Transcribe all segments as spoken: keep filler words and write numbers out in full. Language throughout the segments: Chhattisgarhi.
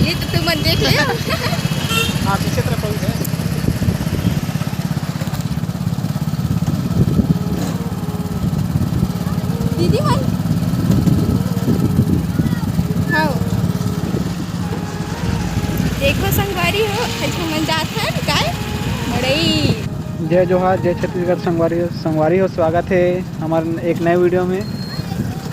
ये तो तुमन देख ले। हाँ, पीछे तरफ बहुत है। दीदी मन। हाँ। देखो संगवारी हो, आज हमन जात हन काय? मड़ई। जय जोहार, जय छत्तीसगढ़ संगवारी हो। संगवारी हो, स्वागत हे हमर एक नए वीडियो में।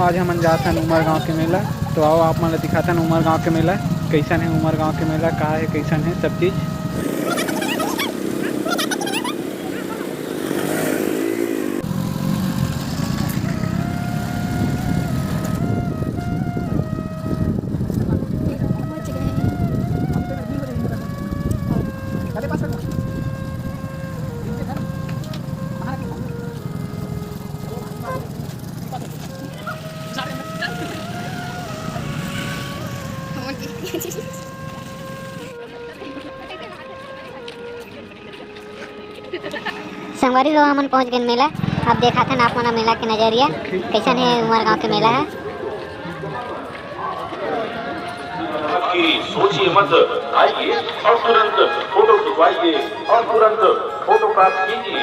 आज हमन जात हन उमरगांव के मेला, तो आओ आप मन ल दिखाथन उमरगांव के मेला कैसन हे, उमरगांव के मेला का हे, कैसन हे सब चीज। संगवारी हो, हमन पहुंच गेन मेला। अब देखाथन आप मन मेला के नजरिया कैसन हे, उमरगांव के मेला हे। आपकी सोचिए मत, आइए और तुरंत फोटो खिंचवाइए और तुरंत फोटो प्राप्त कीजिए।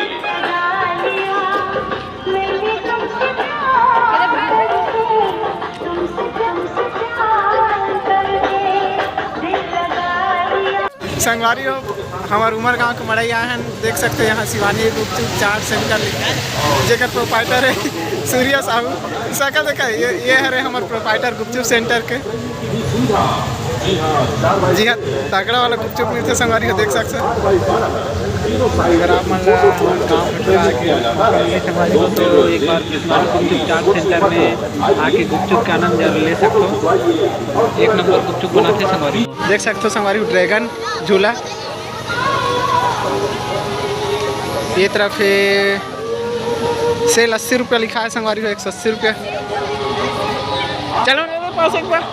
संगवारी हो, हमर उमरगांव के मड़ई आए हन। देख सकते हो यहाँ शिवानी गुपचुप चाट सेंटर लिखा है, जेकर प्रोपाइटर है सूर्या साहू। सकल देखा, ये, ये हरे हमर प्रोपाइटर गुपचुप सेंटर के। जी हाँ, तगड़ा वाला गुपचुप मिलथे संगवारी हो, देख सकते हो। अगर आप मन ला हमर गाँव भटरा के संगवारी हो, तो एक बार गुपचुप चाट सेंटर में आके गुपचुप के आनंद जरूर ले सकते हो। एक नंबर गुपचुप बनाथे संगवारी हो। देख सकते हो संगवारी हो, ड्रैगन झूला। ये तरफ हे सेल अस्सी रुपया लिखा है संगवारी हो, एक सौ अस्सी रुपया। चलो ना मेरे पास एक बार।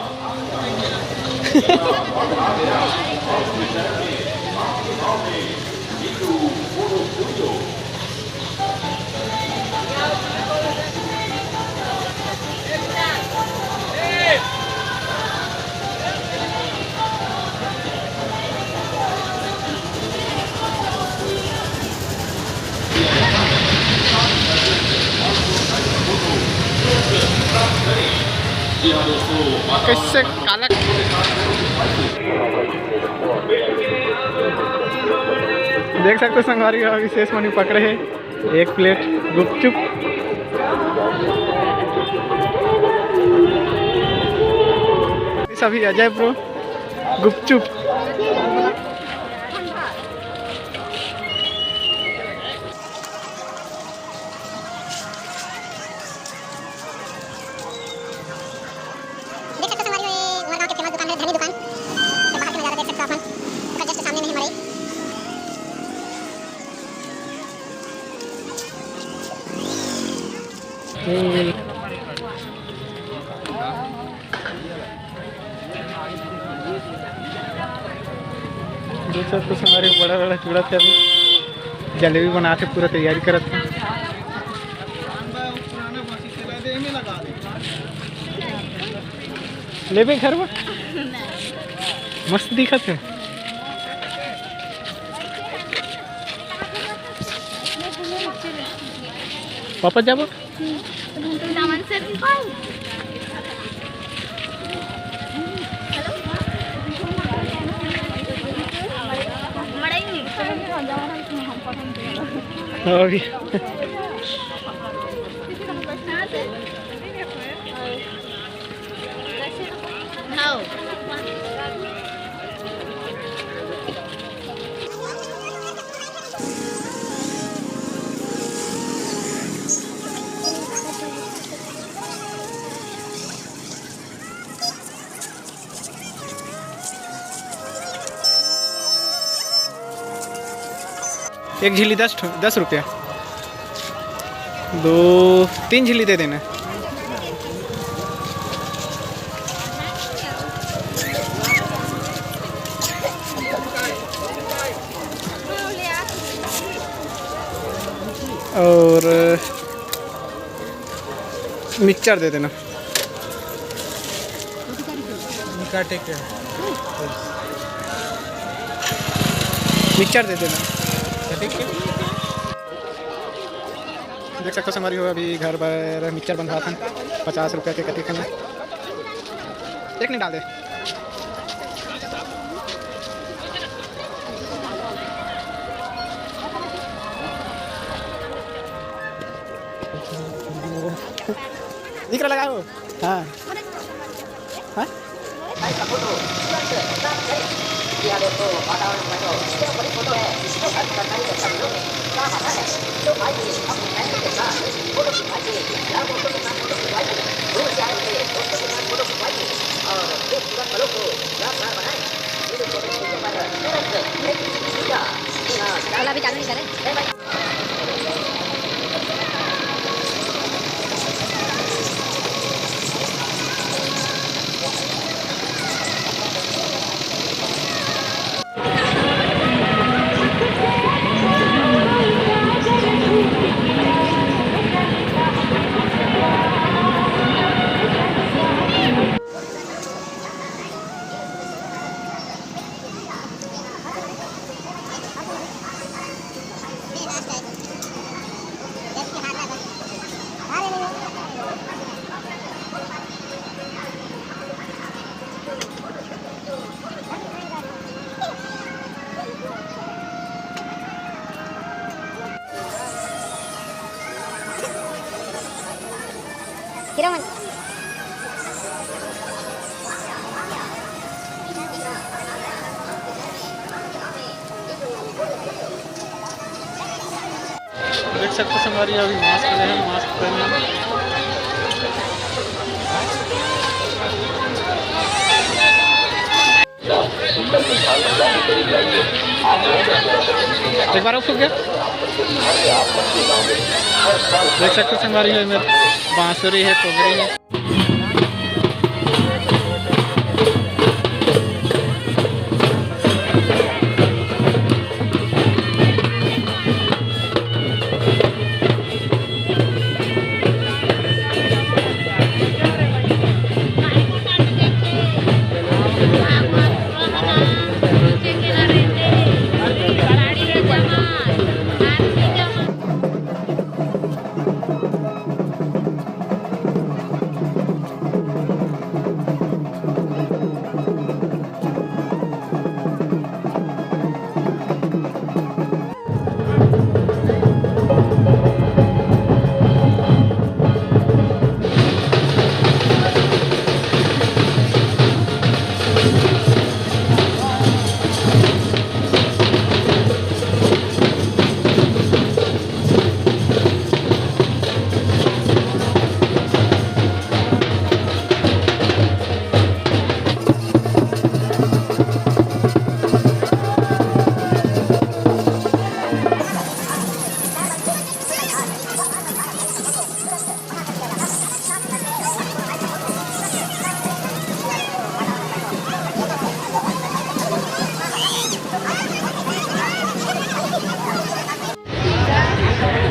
कैसे काला देख सकते हो संगवारी हो, विशेष मनी पकड़े हे एक प्लेट गुपचुप। सभी अजय ब्रो गुपचुप। देख सकते हो संगवारी हो, ये उमरगांव के फेमस दुकान है, धनी दुकान। तो बाहर के नज़ारा देख सकते हो आप मन, ओकर जस्ट सामने में ही मड़ई। देख सकते हो संगवारी हो, बड़ा बड़ा चूड़ा थे, अभी जलेबी बनाथे, पूरा तैयारी करत हे। लेबे घर में मस्त दिखत हे। वापस जाबो। अभी एक झिल्ली दस ठो, दस रुपया। दो, तीन झिल्ली दे देना। और मिक्सचर दे देना। काटे के। मिक्सचर दे देना। देख सकते हो संगवारी हो, अभी घर बर मिक्सचर बंधवात हन। पचास रुपया के कति खाना, एक नहीं डाल दे। दिख रहा लगाओ। हाँ। हाँ? वाला भी चालू नहीं करे। देख सकते हो संगवारी, अभी मास्क पहने हैं, मास्क पहने हैं। एक बार और फूक गया। देख सकते हो संगवारी, ये मेरे बांसुरी है, टोकरी है।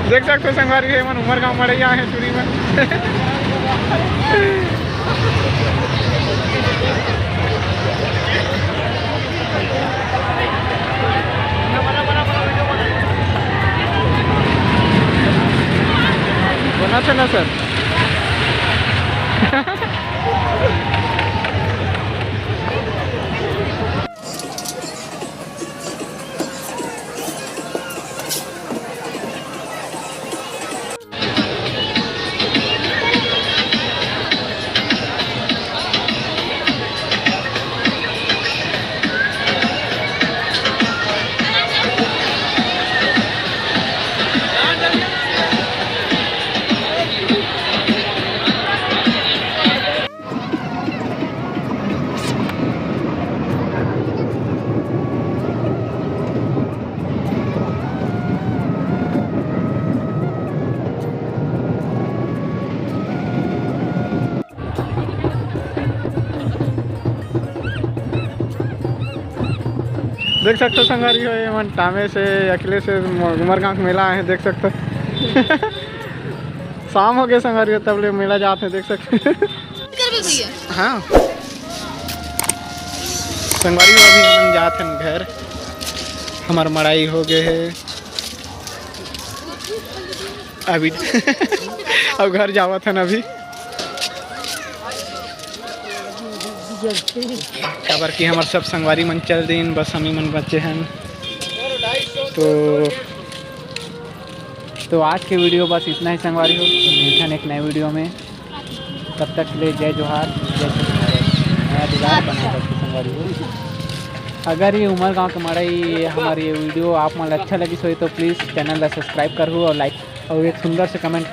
देख सकते हो संगवारी हो, एमन उमरगांव मड़ई आए हैं टूरी में। बना था ना सर। देख सकते हो संगवारी हो, ये मन टामे से अकेले से उमरगांव के मेला आए हैं, देख सकते हो। शाम हो गए संगवारी हो, तब ले मेला जात है, देख सकते हो। कर भी भैया। हाँ। संगवारी हो, अभी हमन जात हन घर, हमर मड़ाई हो गए हे अभी। अब घर जावत हन अभी, काबर कि हमर सब संगवारी मन चल दिन, बस हमी मन बचे हन। तो तो आज के वीडियो बस इतना ही संगवारी हो, मिलथन एक नए वीडियो में। तब तक के लिए जय जोहार, जय छत्तीसगढ़। नया दुलार बनाए रखिए संगवारी हो। अगर ये उमरगांव के मड़ई, हमारी ये वीडियो आप मन ल अच्छा लगिस होही तो प्लीज चैनल ला सब्सक्राइब करहू और लाइक और एक सुंदर से कमेंट।